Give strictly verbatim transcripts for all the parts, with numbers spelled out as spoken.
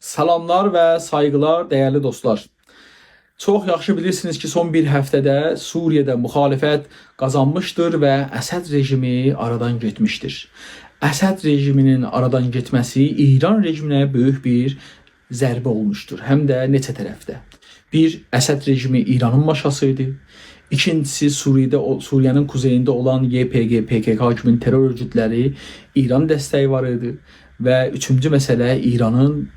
سلاملار و سایغیلار، دیرلی دوستلار. چوخ یاخشی بیلیرسینیز کی، سون بیر هفته‌ده سوریه‌ده مخالفت قازانمیشدیر و اسد رژیمی آرادان گئتمیشدیر. اسد رژیمینین آرادان گئتمه‌سی ایران رژیمینه بؤیوک بیر ضربه اولموشدور، هم ده نئچه طرفده. بیر، اسد رژیمی ایرانین ماشاسی ایدی. ایکینجیسی، سوریه‌ده، او، سوریه‌نین قوزئیینده اولان ی‌پ‌گ، پ‌ک‌ک کیمی ترور اؤرگوتلری ایران دستگی وار ایدی. و اوچونجو مسئله، ایرانین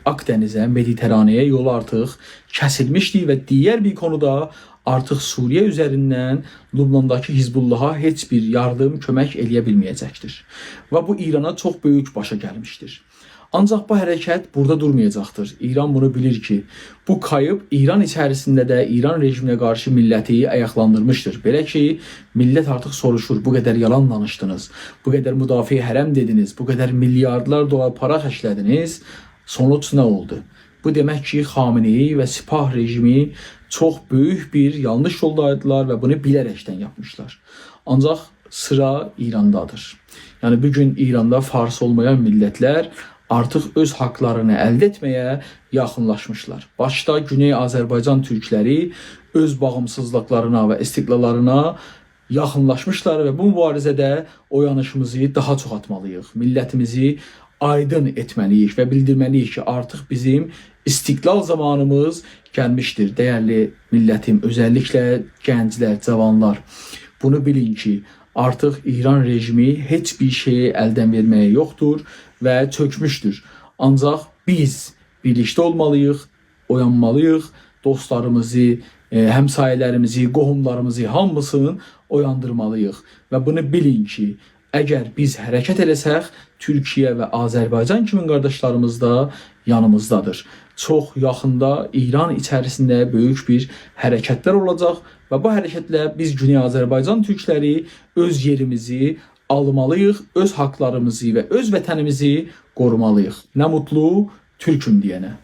آکدنیزه، مدیترانه‌یه یولو آرتیق کسیلمیشدی و دیگر بیر قونودا آرتیق سوریه اوزریندن لبنانداکی حزب‌اللها هئچ بیر یاردیم، کؤمک ائلیه بیلمه‌یه‌جکدیر. و بو ایرانا چوخ بؤیوک باشا گلمیشدیر. آنجاق بو حرکت بورادا دورمایاجاقدیر. ایران بونو بیلیر کی، بو کاییب ایران ایچریسینده ده ایران رژیمینه قارشی میللتی آیاقلاندیرمیشدیر. بئله کی، میللت آرتیق سوروشور: «بو قدر یالان دانیشدینیز، بو قدر مدافع حرم دئدینیز، بو قدر میلیاردلار دلار پارا خرجله‌دینیز، سونوج نه اولدو؟» بو دئمک کی، خامنه‌ای و سپاه رژیمی چوخ بؤیوک بیر یانلیش یولدایدیلار و بونو بیله‌رکدن یاپمیشلار. آنجاق سیرا ایراندادیر. یعنی، بو گون ایراندا فارس اولمایان میللتلر آرتیق اؤز حاقلارینی الده ائتمه‌یه یاخینلاشمیشلار. باشدا گونئی آذربایجان تورکلری اؤز باغیمسیزلیقلارینا و استقلاللارینا یاخینلاشمیشلار و بو موباریزه‌ده اویانیشیمیزی داها چوخ آتمالی‌ییق. میللتیمیزی آیدین ائتمه‌لی‌ییک و بیلدیرمه‌لی‌ییک کی، آرتیق بیزیم استقلال زامانیمیز گلمیشدیر. دیرلی میللتیم، اؤزللیکله گنجلر، جاوانلار، بونو بیلین کی، آرتیق ایران رژیمی هئچ بیر شئیی الدن وئرمه‌یه یوخدور و چؤکموشدور. آنجاق بیز بیرلیکده اولمالی‌ییق، اویانمالی‌ییق، دوستلاریمیزی، ائ، همسایه‌لریمیزی، قوهوملاریمیزی، هامیسینی اویاندیرمالی‌ییق. و بونو بیلین کی، اگر بیز حرکت ائله‌سک، تورکیه و آذربایجان کیمی قارداشلاریمیز دا یانیمیزدادیر. چوخ یاخیندا ایران ایچریسینده بؤیوک بیر حرکتلر اولاجاق و بو حرکتله بیز گونئی آذربایجان تورکلری اؤز یئریمیزی آلمالی‌ییق، اؤز حاقلاریمیزی و اؤز وطنیمیزی قورومالی‌ییق. نه موتلو تورکوم دئینه.